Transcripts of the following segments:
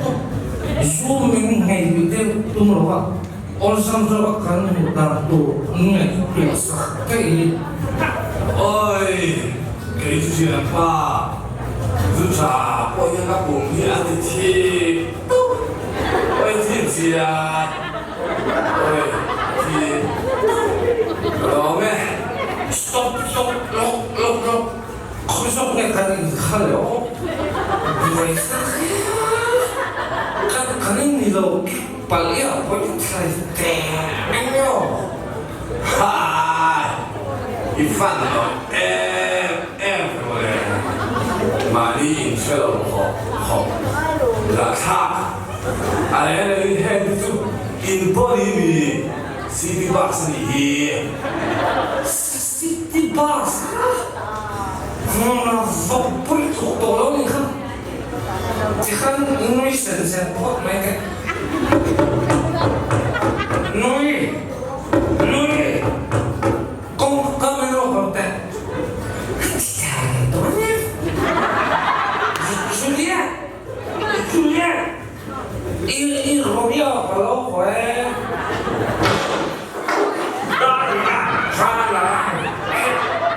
tawp. Zu min nghei lui deuh tum lo a, awlsam zawk a kan hmuh dan tur ngaihtuah sak daih hi. Awi, kei chu thianpa, zu tha pawh hian ka pum hi a ti thip tup. Awi thip zia, awi thip tup. Ka lawm e. Stop stop lawk lawk lawk. Khawi zawk nge kan inkhal le aw? Buai sak hian kan kan in ni lo palh i a pawi thlai teh eng nge aw? Hai! I fan lo em em ve mawle. Mahni inhre lo khawp khawp zahthlak a reng rengin heng te chu in body mi city bus a nih hi. City bus kha hmun a va pui thawk tawh lo nih kha tikhan nui sen sen phawt mai teh. Nui nui kawngka min rawh hawn teh. Ka ti thei leh tawh ania. Juliet Juliet I i Romeo ka lo haw e. Darina Hrala e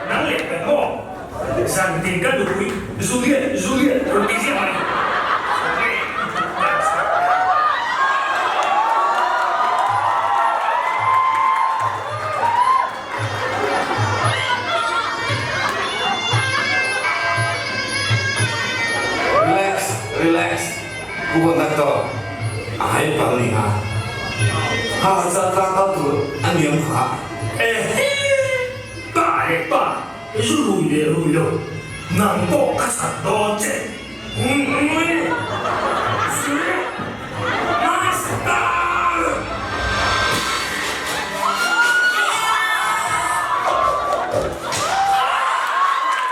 nang leh kan maw? Zan tin ka nupui Juliet Juliet rawn ti ziah mai. Khawnge dan chhuak ta. Relax relax. Pu Conductor, a hai pal ni kha. Ha cha tlang kal tur a niam kha. Ehe! Pa leh pa, zu rui leh rui lo, nang pawh ka chhan dawn che. Master!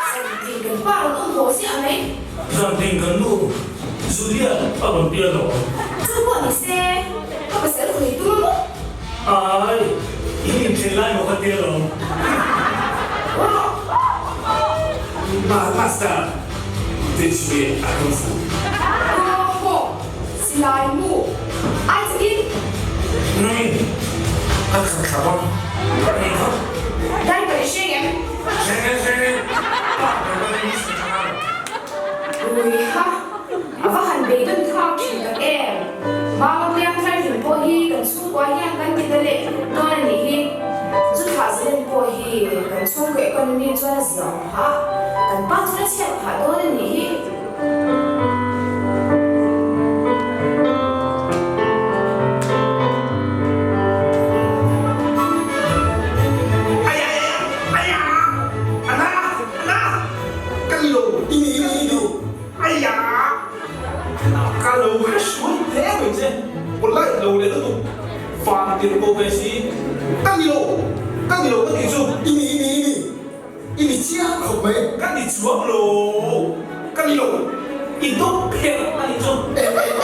Zantin kan pa rawn awm haw ziah mai. Zantin kan nu Julia a rawn ti alawm. Chu pawh ni se, ka pasal khawi tum a maw? Ai, i inthen lai maw ka ti alawm. Master, teach me a kung fu. Aw haw, silai mu, ai chakin. Nui, ka khat thla bawk. Ni kha. Driver i hreng em? Hreng e, hreng e, pa ber ka ni i hre tha lo. Ruiha, a va han beidawn thlak thin tak em! Mama piang thar hlim pawh hi kan chhungkua hian kan ti ta leh dawn a nih hi. Zu thlah zalen pawh hi kan chhungkaw economy chuan a zia awm phah a, kan pa chuan a chhiat phah dawn a nih hi. Ka ni lo, i ni, i ni, i ni. Aiya! Ka lo hre sual hle mai che, polite lo leh lutuk, van tirh ko ve si. Ka ni lo, ka ni lo ka tih chu. I ni, i ni, i ni, i ni chiang khawp mai. Ka ni chuang lo, ka ni lo, i dawp phelh a nih chu. Eh eh eh,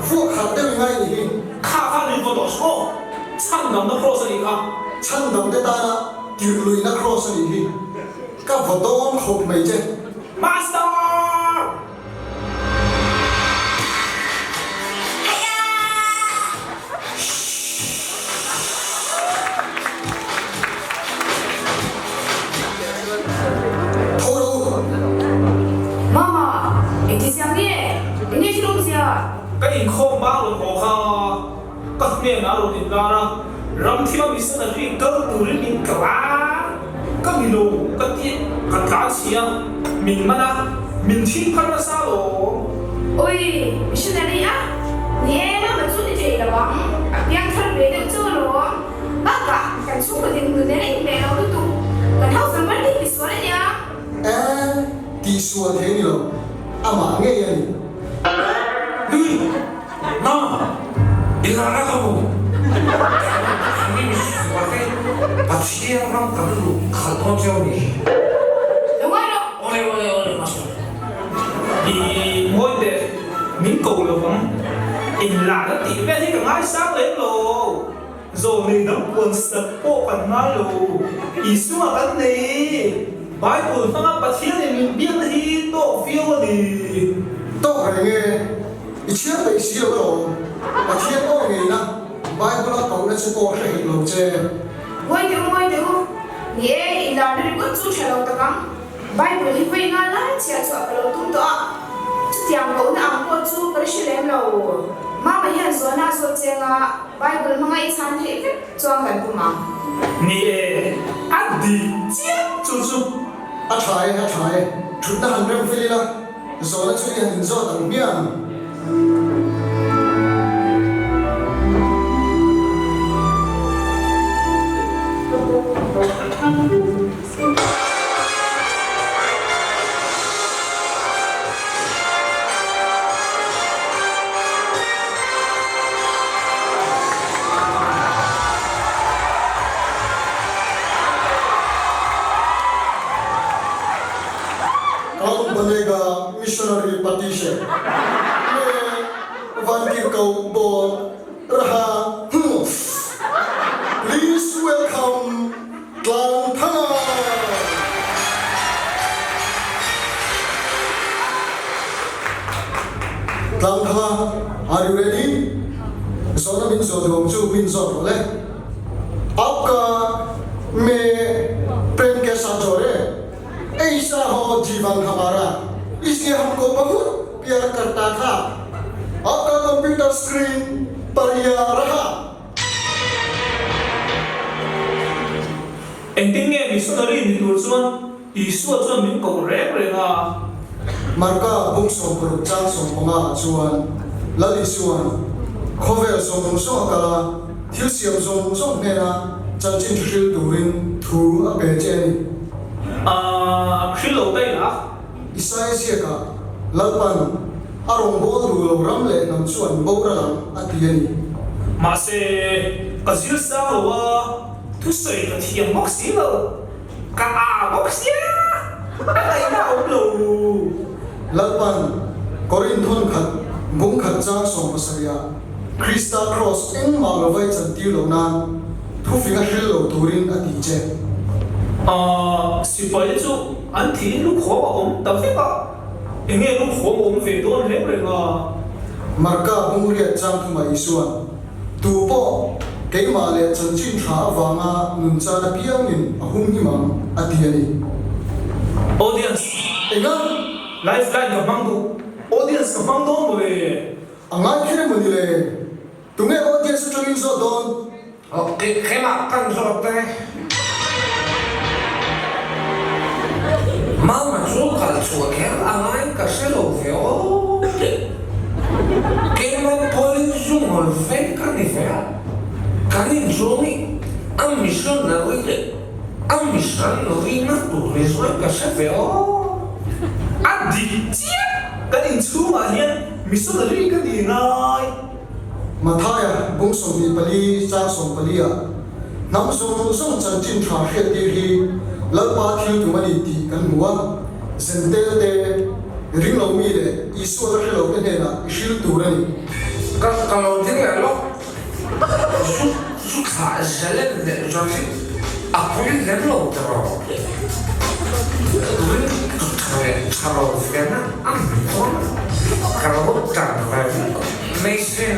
vuak harh deuh i ngai ni hi. Kha kha min vaw tawh suh aw, chhandamna cross a nih kha. Chhandamte tana tirh luihna cross a nih hi. Ka vaw dawn khawp mai che. Master! Tho rawh u. Mama, engti ziah nge? Enge thil awm zia? Ka inkhawm bang rawn haw kha ka hnenah rawn inlar a, Ramthima missionary kal turin min kal a, ka ni lo ka ti ka tlan si a, min man a, min thing phar nasa alawm. Ui, missionary a? Ni e, mama chu ni thei lo ang, a piang thar ve deuh chu alawm. Bakah, kan chhungkaw dinhmun nen a inhmeh lo lutuk, kan hausa mar hi tisual a nia. E, tihsual thei ni lo, amah ngei a ni. Ui, Na, i larna ka hmu. Kan mi sual te Pathian ram kan luh khalh dawn cheu a ni. Lo ngai rawh. Awle, awle, awle, Master. I ngawi teh, min ko lo vang. Inlarna tih vel hi ka ngaisang lem lo. Zawlnei dang puan sak pawh kan ngai lo. Isua kan nei. Bible hmanga Pathianin min biakna hi tawk viau a ni. Tawk reng e. I chhiar peih si lo alawm. Pathian aw ngeina Bible-a kohna che pawh hre hek lo che. Ngawi teh u, ngawi teh u. Ni e, i larna ringawt chu tha lo tak ang. Bible hi vawi nga lai chhiah chhuah ka lo tum tawh a, chutiang kohna ang pawh chu ka la hre lem lo. Mama hian zawhna a zawt cheng a, Bible hmanga i chhan theih vek chuan kan pum ang. Ni e, a dik chiah chu chu. A tha e, a tha e. Thutna han rem fel ila, zawhna chu i han inzawt ang hmiang. Kaun Banega Missionary Patishe me Vantirhkoh Ball Raha Hmu Please welcome Tlang Thanga! Tlang Thanga, are you ready? Zawhna min zawh duh ang chu min zawt rawh le. Aapka me prem kaisa jore, aisa ho jeevan hamara, isliye hamko bahut pyar karta tha. Aapka computer screen par ya raha. Engtin nge missionary ni tur chuan Isua chuan min koh reng reng a? Marka bung 16 chang 15 ah chuan Lal Isua'n khawvel zawng zawng a kal a, thil siam zawng zawng hnena chanchin hril turin thu a pe che a ni. A hril lo daih lah. Isaia ziakah Lalpan a rawngbâwl duh lo ram leh hnam chu an boral ang a ti a ni. Mahse, ka zir sang lo a, thusawi ka thiam bawk si lo, ka â bawk sia, a ngaihna a awm lo. Lalpan Korinth hawn khat bung khat chang 70ah Krista Kraws engmah lo vai chantir loh nan thufing a hril lo turin a ti che. Ahh, sipai te chu an thiin lukhawm a awm ta vek a, enge lukhawm a awm ve dawn reng reng a? Marka bungriat chang thuma Isua'n, Tu pawh keimah leh chanchin tha avanga nun chan apiangin a humhim ang, a ti a ni. Audience. Enga? Lifeline ka hmang duh. Audience ka hmang dawn maw le? A ngai kher emaw ni le? Tunge audience atangin zawt dawn? Ok, keimah kan zawt e. Mama chu kal chhuah kher a ngai ka hre lo ve aw tih. Keimah pawhin zu ngawl ve ka ni ve a, kan inzawng i a missionary leh a mission rina tur ni zawng ka hre ve aw. A dik chiah! Kan inchhungah hian missionary ka ni ngai. Mathaia bung 24 chang 14 ah hnam zawng zawng chanchin tha hriattir hi Lalpa thil tum a ni tih kan hmu a, Zentel te, ringlo mi leh Isua la hrelo te hnenah i hril tur a ni. Ka ka lo ding leh lawk. Zu zu thlah zalen leh zawng hi a pui lem lo ta rawh. Ring tha leh tha lo vena a hmu dawn a, ka lo tan ve mai sin.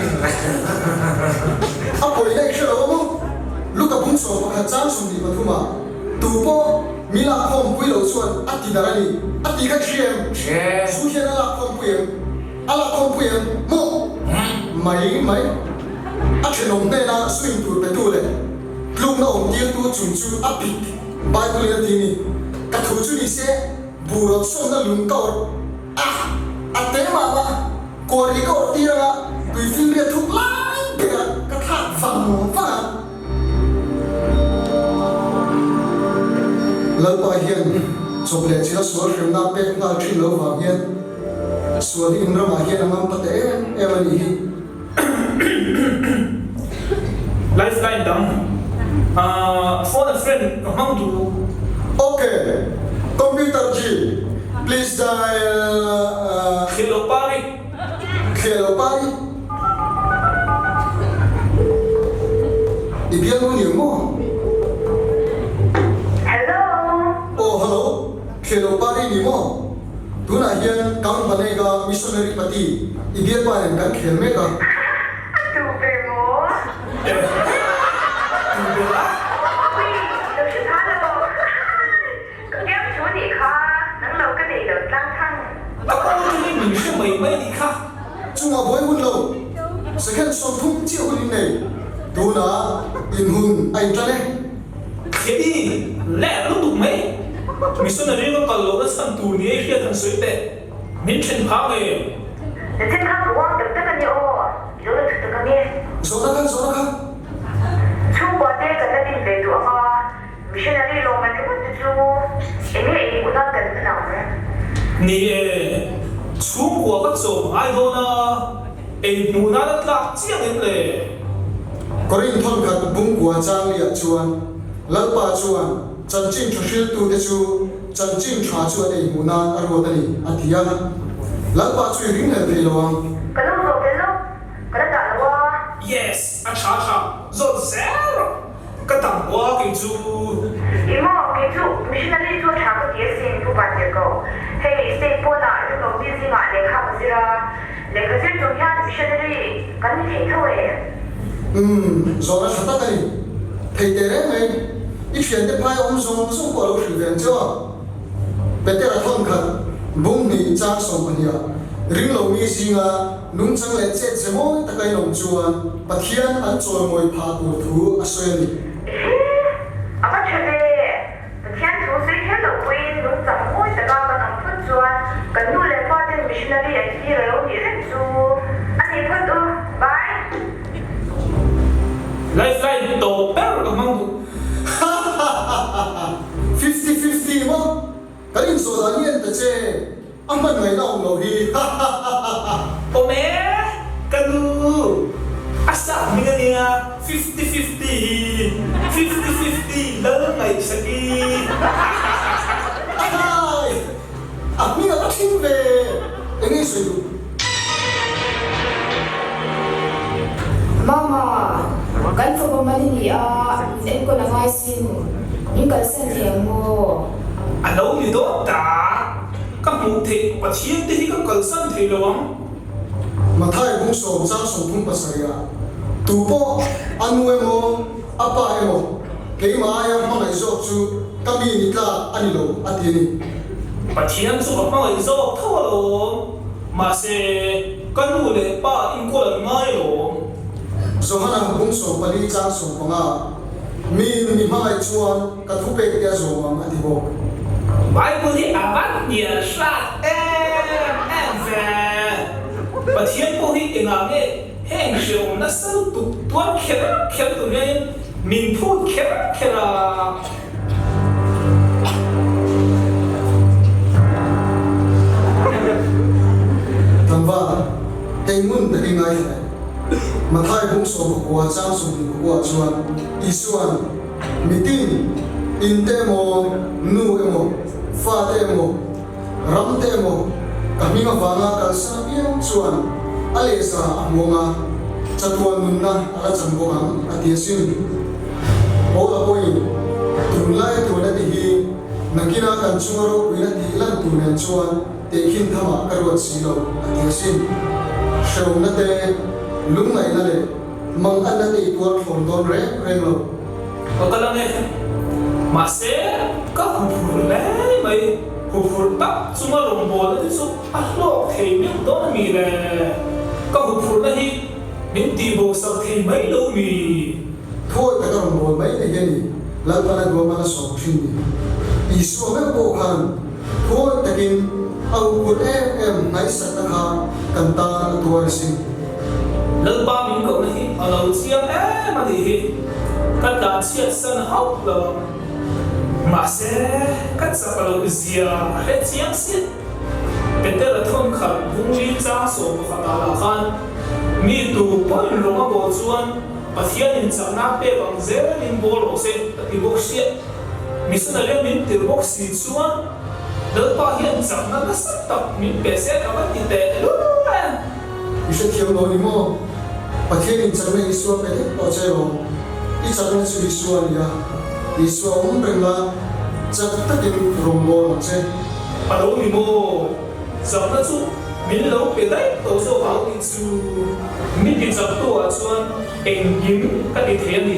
A pawina i hre lo a maw? Luka bung 11 chang 23 ah tu pawh mi lakkhawm pui lo chuan a ti darh a ni a ti kha i hria em? Zu hian a lakkhawm pui em? A lakkhawm pui em? Maw? Mai mai. A thenawm hnena zu in tur petu leh tlukna awm tirtu chung chu a pik Bible in a ti a ni. Ka thu chu ni se buh rawt sawnna lung ka awrh a, a te mah mah kuari ka awrh tir anga tui finriat thuk lai berah ka thlak vang vang a. Lalpa hian chawp leh chila sual hremna pek nghal thin lo vang hian sual hi in ramah hian a ngam ta teh em em a nih hi. Lifeline dang phone a friend ka hmang duh. Ok, computer ji, please dial. Thliah loh pari. Thliah loh pari. I bialnu ni ang maw? Hello. Aw, hello, thliah loh pari ni maw? Tunah hian Kaun Banega Missionary Pati i bialpa nen kan khel mek a. A tu ber maw? Eh, tu ber a? Ui, lo hre pha lo. Ka kiam thu nih kha, nang lo ka nei lo tlang thang. Ka pu chu hi min hre mai mai nih kha. Chungah buai hun lo, second 30 chiah hun in nei. Tunah in hun a intan e. Khedi, leh lutuk mai. Missionary ka kal lohna chhan tur ni ei hriat han sawi teh. Min then phah nge? Na then kha ka uang tak tak a ni aw, i lo la thu tak ange. Zawhna kha, zawhna kha. Chhungkua te kan la din ve duh anga, missionary lawmman ringawt te chu enge ei hmuh nan kan hman ang? Ni e, chhungkua ka chawm ngai dawn a. Ei hmuh nan a tlak chiang em le? Korin thawnkhat bungkua changliah chuan Lalpa chuan chanchin tha hriltute chu chanchin tha chu an ei hmuh nan a ruat a ni, a ti a. Lalpa chu i ringhlel thei lo ang. Ka lo zawh tel lo, ka la dah lo a. Yes, a tha tha, zawt zel rawh. Ka tam pawh a kei chu. I maw, kei chu missionary chu a tha ka ti asin Pu Vantirhko. Hei state pawnah rinlo mi zingah lehkha ka zir a, lehkha zir chung hian missionary kan ni thei tho e. Umm, zawhna tha tak a ni. Thei teh reng mai. I thiante phai awm zawng zawng pawh a lo hrilh ve ang cheu a. Petera thawnkhat, bung hnih chang 12 ah ringlo mi zinga Nungchang leh chet ze mawi taka in awm chuan Pathian an chawimawi phah tur thu a sawi a ni. Ehe! A va tha ve! Pathian thu sawi kher loh pawhin nungchang mawi taka kan awm phawt chuan kan nu leh pa ten missionary an tir a lo nih reng chu a nih phawt u. Bye! Lifeline tawp ber ka hmang duh. Hahahaha! 50 50 maw? Kan inzawh dan hi en ta che, a hman ngaihna awm lo hi hahahaha. Awm e, ka nu, a sap hming a nia, 50 50 hi, 50 50 lal ngaihsaki hahahaha. Ahai! A hming a va thleng ve, eng nge sawi duh? Mama, kan fapa mal i ni a, min enkawl a ngai sin, min kalsan thei ang maw? A lo ni dawn ta, ka hmuh theih Pathian te hi ka kalsan thei lo ang. Mathai bung sawm chang 37 ah, Tu pawh a nu emaw, a pa emaw, keimah aia hmangaih zawk chu ka mi ni tlak a ni lo, a ti a ni. Pathian chu ka hmangaih zawk tho alawm. Mahse, ka nu leh pa inkawl an ngai alawm. Johana bung 14 chang 15, Mi in mi hmangaih chuan ka thupek te a zawm ang a ti bawk. Bible hi a van hnial hrat em em ve. Pathian pawh hi engah nge heng hreawm nasa lutuk tuar kher kher tur hianin min phut kher kher a. Tlangval, hei ngun takin ngaithla teh. Mathai bung 19 chang 21 chuan Isua'n, Mitin, in te emaw, nu emaw, fa te emaw, Ram te emaw, ka hming avanga kalsan apiang chuan a lehza a hmu ang a, chatuan nunna a la chang bawk ang, a ti asin. Paula pawhin, Tunlaia tuana te hi nakina kan chunga ropuina tih lan tur nen chuan tehkhin thamah ka ruat si lo, a ti asin. Hrehawmna te, lungngaihna leh manganna te i tuar thlawn dawn reng reng lo. Ka kal ang e. Mahse, ka huphurh hle mai. Huphurh tak chunga rawngbawlna te chu a hlawk thei meuh dawn a mi le? Ka huphurhna hi min tihbo sak thei mai lo mi? Thuawi taka rawnbawl mai te hi a ni, Lalpana duama la sawm thin ni. Isua meuh pawh khan thuawi takin a huphurh em em hnaihsakna kha kan tan a tuar asin. Lalpa min kohna hi a lo chiang em a nih hi, ka tlanchhiat san hauh lo ang. Mahse, ka chak a loh zia a hre chiang si. Petera thawnkhat bungli chang 11 ah lah khan mi tu pawhin rawng a bawl chuan Pathianin chakna pek ang zelin bawl rawh se a ti bawk sia. Missionary a min tirh bawk si chuan Lalpa hian chakna nasa tak min pe se ka va ti teh lul e. I hrethiam lo ni maw? Pathianin chakna Isua pe vek tawh che rawh. I chakna chu Isua a ni a, Isua awm reng la, chak takin rawn bawl ang che. A lo ni maw? Chakna chu min lo pe daih tawh zawk ang tih chu. Mi ti chaktu ah chuan engkim ka ti thei a ni.